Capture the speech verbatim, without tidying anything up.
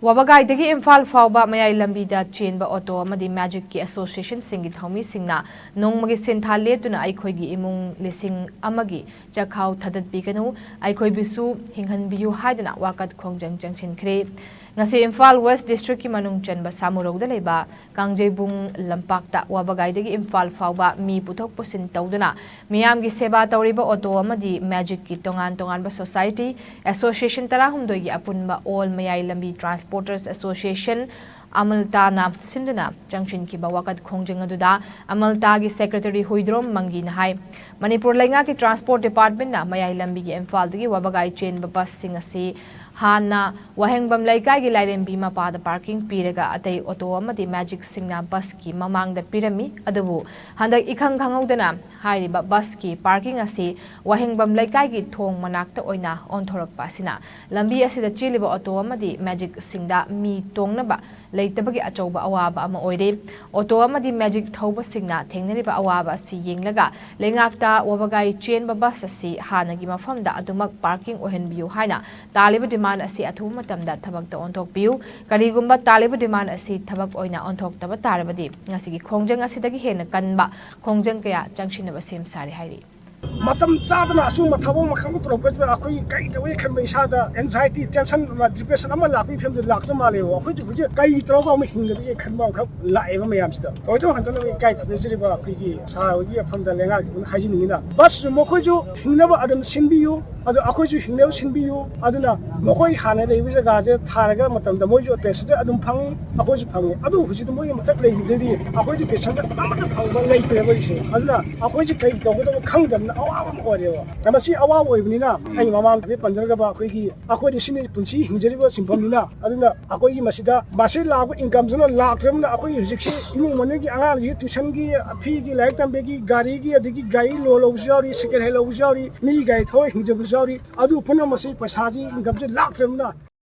ꯋꯥꯕꯒꯥꯏꯗꯒꯤ ꯏꯝꯐꯥꯜ ꯐꯥꯎꯕ ꯃꯌꯥꯏ ꯂꯝꯕꯤꯗ ꯆꯦꯟꯕ ꯑꯣꯇꯣ ꯑꯃꯗꯤ ꯃꯦꯖꯤꯛꯀꯤ ꯑꯦꯁꯣꯁꯤꯌꯦꯁꯟꯁꯤꯡꯒꯤ ꯊꯧꯃꯤꯁꯤꯡꯅ ꯅꯣꯡꯃꯒꯤ ꯁꯤꯟꯊꯥ ꯂꯦꯞꯇꯨꯅ ꯑꯩꯈꯣꯏꯒꯤ ꯏꯃꯨꯡ ꯂꯤꯁꯤꯡ ꯑꯃꯒꯤ ꯆꯥꯛꯈꯥꯎ ꯊꯥꯗꯠꯄꯤꯒꯅꯨ, ꯑꯩꯈꯣꯏꯕꯨꯁꯨ ꯍꯤꯡꯍꯟꯕꯤꯌꯨ ꯍꯥꯏꯗꯨꯅ ꯋꯥꯀꯠ ꯈꯣꯡꯖꯪ ꯆꯪꯁꯤꯟꯈ꯭ꯔꯦ꯫ ꯉꯁꯤ ꯏꯝꯐꯥꯜ ꯋꯦꯁ ꯗꯤꯁꯇ꯭ꯔꯤꯛꯀꯤ ꯃꯅꯨꯡ ꯆꯟꯕ ꯁꯥꯃꯨꯔꯧꯗ ꯂꯩꯕ ꯀꯥꯡꯖꯩꯕꯨꯡ ꯂꯝꯄꯥꯛꯇ ꯋꯥꯕꯒꯥꯏꯗꯒꯤ ꯏꯝꯐꯥꯜ ꯐꯥꯎꯕ ꯃꯤ ꯄꯨꯊꯣꯛ ꯄꯨꯁꯤꯟ ꯇꯧꯗꯨꯅ ꯃꯤꯌꯥꯝꯒꯤ ꯁꯦꯕꯥ ꯇꯧꯔꯤꯕ ꯑꯣꯇꯣ ꯑꯃꯗꯤ ꯃꯦꯖꯤꯛꯀꯤ ꯇꯣꯉꯥꯟ ꯇꯣꯉꯥꯟꯕ ꯁꯣꯁꯥꯏꯇꯤ, ꯑꯦꯁꯣꯁꯤꯌꯦꯁꯟ ꯇꯔꯥꯍꯨꯝꯗꯣꯏꯒꯤ ꯑꯄꯨꯟꯕ ꯑꯣꯜ ꯃꯌꯥꯏ ꯂꯝꯕꯤ ꯇ꯭ꯔꯥꯟꯁꯄꯣꯔꯇꯔꯁ ꯑꯦꯁꯣꯁꯤꯌꯦꯁꯟ, ꯑꯃꯜꯇꯥꯅ ꯁꯤꯟꯗꯨꯅ ꯆꯪꯁꯤꯟꯈꯤꯕ ꯋꯥꯀꯠ ꯈꯣꯡꯖꯪ ꯑꯗꯨꯗ ꯑꯃꯜꯇꯥꯒꯤ ꯁꯦꯀ꯭ꯔꯦꯇꯔꯤ ꯍꯨꯏꯗ꯭ꯔꯣꯝ ꯃꯪꯒꯤꯅ ꯍꯥꯏ, ꯃꯅꯤꯄꯨꯔ ꯂꯩꯉꯥꯛꯀꯤ ꯇ꯭ꯔꯥꯟꯁꯄꯣꯔꯠ ꯗꯤꯄꯥꯔꯠꯃꯦꯟꯅ ꯃꯌꯥꯏ ꯂꯝꯕꯤꯒꯤ ꯏꯝꯐꯥꯜꯗꯒꯤ ꯋꯥꯕꯒꯥꯏ ꯆꯦꯟꯕ ꯕꯁꯁꯤꯡ ꯑꯁꯤ ꯍꯥꯟꯅ ꯋꯥꯍꯦꯡꯕꯝ ꯂꯩꯀꯥꯏꯒꯤ ꯂꯥꯏꯔꯦꯝꯕꯤ ꯃꯄꯥꯗ ꯄꯥꯔꯀꯤꯡ ꯄꯤꯔꯒ ꯑꯇꯩ ꯑꯣꯇꯣ ꯑꯃꯗꯤ ꯃꯦꯖꯤꯛꯁꯤꯡꯅ ꯕꯁꯀꯤ ꯃꯃꯥꯡꯗ ꯄꯤꯔꯝꯃꯤ꯫ ꯑꯗꯨꯕꯨ ꯍꯟꯗꯛ ꯏꯈꯪ ꯈꯪꯍꯧꯗꯅ ꯍꯥꯏꯔꯤꯕ ꯕꯁꯀꯤ ꯄꯥꯔꯀꯤꯡ ꯑꯁꯤ ꯋꯥꯍꯦꯡꯕꯝ ꯂꯩꯀꯥꯏꯒꯤ ꯊꯣꯡ ꯃꯅꯥꯛꯇ ꯑꯣꯏꯅ ꯑꯣꯟꯊꯣꯔꯛꯄ ꯑꯁꯤꯅ ꯂꯝꯕꯤ ꯑꯁꯤꯗ ꯆꯦꯜꯂꯤꯕ ꯑꯣꯇꯣ ꯑꯃꯗꯤ ꯃꯦꯖꯤꯛꯁꯤꯡꯗ ꯃꯤ ꯇꯣꯡꯅꯕ ꯂꯩꯇꯕꯒꯤ ꯑꯆꯧꯕ ꯑꯋꯥꯕ ꯑꯃ ꯑꯣꯏꯔꯦ꯫ ꯑꯣꯇꯣ ꯑꯃꯗꯤ ꯃꯦꯖꯤꯛ ꯊꯧꯕꯁꯤꯡꯅ ꯊꯦꯡꯅꯔꯤꯕ ꯑꯋꯥꯕ ꯑꯁꯤ ꯌꯦꯡꯂꯒ ꯂꯩꯉꯥꯛꯇ ꯋꯥꯕꯒꯥꯏ ꯆꯦꯟꯕ ꯕꯁ ꯑꯁꯤ ꯍꯥꯟꯅꯒꯤ ꯃꯐꯝꯗ ꯑꯗꯨꯃꯛ ꯄꯥꯔꯀꯤꯡ ꯑꯣꯏꯍꯟꯕꯤꯌꯨ ꯍꯥꯏꯅ ꯇꯥꯜꯂꯤꯕ ꯗꯤꯃꯥꯟ ꯑꯁꯤ ꯑꯊꯨꯕ ꯃꯇꯝꯗ ꯊꯕꯛꯇ ꯑꯣꯟꯊꯣꯛꯄꯤꯌꯨ꯫ ꯀꯔꯤꯒꯨꯝꯕ ꯇꯥꯜꯂꯤꯕ ꯗꯤꯃꯥꯟ ꯑꯁꯤ ꯊꯕꯛ ꯑꯣꯏꯅ ꯑꯣꯟꯊꯣꯛꯇꯕ ꯇꯥꯔꯕꯗꯤ ꯉꯁꯤꯒꯤ ꯈꯣꯡꯖꯪ ꯑꯁꯤꯗꯒꯤ ꯍꯦꯟꯅ ꯀꯟꯕ ꯈꯣꯡꯖꯪ ꯀꯌꯥ ꯆꯪꯁꯤꯟꯅꯕ ꯁꯦꯝ ꯁꯥꯔꯤ ꯍꯥꯏꯔꯤ꯫ ꯃꯇꯝ ꯆꯥꯗꯅ ꯑꯁꯨꯝꯕ ꯊꯕꯛ ꯑꯃꯈꯛ ꯇꯧꯔꯛꯄꯁꯤꯗ ꯑꯩꯈꯣꯏ ꯀꯔꯤ ꯇꯧꯏ ꯈꯟꯕ ꯏꯁꯥꯗ anxiety, tension ꯑꯃ, depression ꯑꯃ ꯂꯥꯛꯄꯒꯤ ꯐꯤꯕꯝꯗ ꯂꯥꯛꯇꯧ ꯃꯥꯜꯂꯦꯕ꯫ ꯑꯩꯈꯣꯏꯗꯤ ꯍꯧꯖꯤꯛ ꯀꯔꯤ ꯇꯧꯔꯒ ꯑꯃꯨꯛ ꯍꯤꯡꯒꯗꯒꯦ ꯈꯟꯕ ꯑꯃꯈꯛ ꯂꯥꯛꯑꯦꯕ ꯃꯌꯥꯝꯁꯤꯗ꯫ ꯇꯧꯗꯧ ꯍꯟꯗꯅꯕ ꯏꯀꯥꯏ ꯈꯨꯝꯅꯖꯔꯤꯕ ꯑꯩꯈꯣꯏꯒꯤ ꯁꯥꯔ ꯍꯣꯏꯒꯤ ꯃꯐꯝꯗ ꯂꯩꯉꯥꯛꯀꯤ ꯑꯣꯏꯅ ꯍꯥꯏꯖꯅꯤꯡꯉꯤꯅ, ꯕꯁꯁꯨ ꯃꯈꯣꯏꯁꯨ ꯍꯤꯡꯅꯕ ꯑꯗꯨꯝ ꯁꯤꯟꯕꯤꯌꯨ, ꯑꯗꯣ ꯑꯩꯈꯣꯏꯁꯨ ꯍꯤꯡꯅꯕ ꯁꯤꯟꯕꯤꯌꯨ꯫ ꯑꯗꯨꯅ ꯃꯈꯣꯏ ꯍꯥꯟꯅ ꯂꯩꯕ ꯖꯒꯥꯁꯦ ꯊꯥꯔꯒ ꯃꯇꯝꯗ ꯃꯣꯏꯁꯨ passenger ꯑꯗꯨꯝ ꯐꯪꯉꯤ, ꯑꯩꯈꯣꯏꯁꯨ ꯐꯪꯉꯤ꯫ ꯑꯗꯨ ꯍꯧꯖꯤꯛꯇꯤ ꯃꯣꯏꯒꯤ ꯃꯊꯛ ꯂꯩꯈꯤꯕꯗꯩꯗꯤ ꯑꯩꯈꯣꯏꯗꯤ passenger ꯑꯃꯠꯇ ꯐꯪꯕ ꯂꯩꯇ꯭ꯔꯦꯕ ꯍꯧꯖꯤꯛꯁꯦ꯫ ꯑꯗꯨꯅ ꯑꯩꯈꯣꯏꯁꯦ ꯀꯔꯤ ꯇꯧꯒꯗꯕ ꯈꯪꯗꯕꯅ ꯑꯋꯥꯕ ꯑꯃ ꯑꯣꯏꯔꯦꯕ꯫ ꯃꯁꯤ ꯑꯋꯥꯕ ꯑꯣꯏꯕꯅꯤꯅ ꯑꯩ ꯃꯃꯥꯡꯗ ꯍꯥꯏꯐꯦꯠ ꯄꯟꯖꯔꯒꯕ ꯑꯩꯈꯣꯏꯒꯤ, ꯑꯩꯈꯣꯏꯗꯤ ꯁꯤꯅꯤ ꯄꯨꯟꯁꯤ ꯍꯤꯡꯖꯔꯤꯕ ꯁꯤꯟꯐꯝꯅꯤꯅ, ꯑꯗꯨꯅ ꯑꯩꯈꯣꯏꯒꯤ ꯃꯁꯤꯗ ꯃꯁꯤ ꯂꯥꯛꯄ incomeꯁꯤꯅ ꯂꯥꯛꯇ꯭ꯔꯕꯅꯤꯅ ꯑꯩꯈꯣꯏ ꯍꯧꯖꯤꯛꯁꯤ ꯏꯃꯨꯡ ꯃꯅꯨꯡꯒꯤ ꯑꯉꯥꯡꯁꯤꯡꯒꯤ tuitionꯒꯤ, feeꯒꯤ, ꯂꯥꯏꯔꯤꯛ ꯇꯝꯕꯒꯤ, ꯒꯥꯔꯤꯒꯤ, ꯑꯗꯒꯤ ꯒꯥꯔꯤ loan ꯂꯧꯕꯁꯨ ꯌꯥꯎꯔꯤ, second hand ꯂꯧꯕꯁꯨ ꯌꯥꯎꯔꯤ, ꯃꯤ ꯒꯥꯔꯤ ꯊꯧꯔ ꯍꯤꯡꯖꯕꯁꯨ ꯌꯥꯎꯔꯤ꯫ ꯑꯗꯨ ꯄꯨꯝꯅꯃꯛꯁꯤ ꯄꯩꯁꯥꯁꯤ incomeꯁꯤ ꯂꯥꯛꯇ꯭ꯔꯕꯅꯤꯅ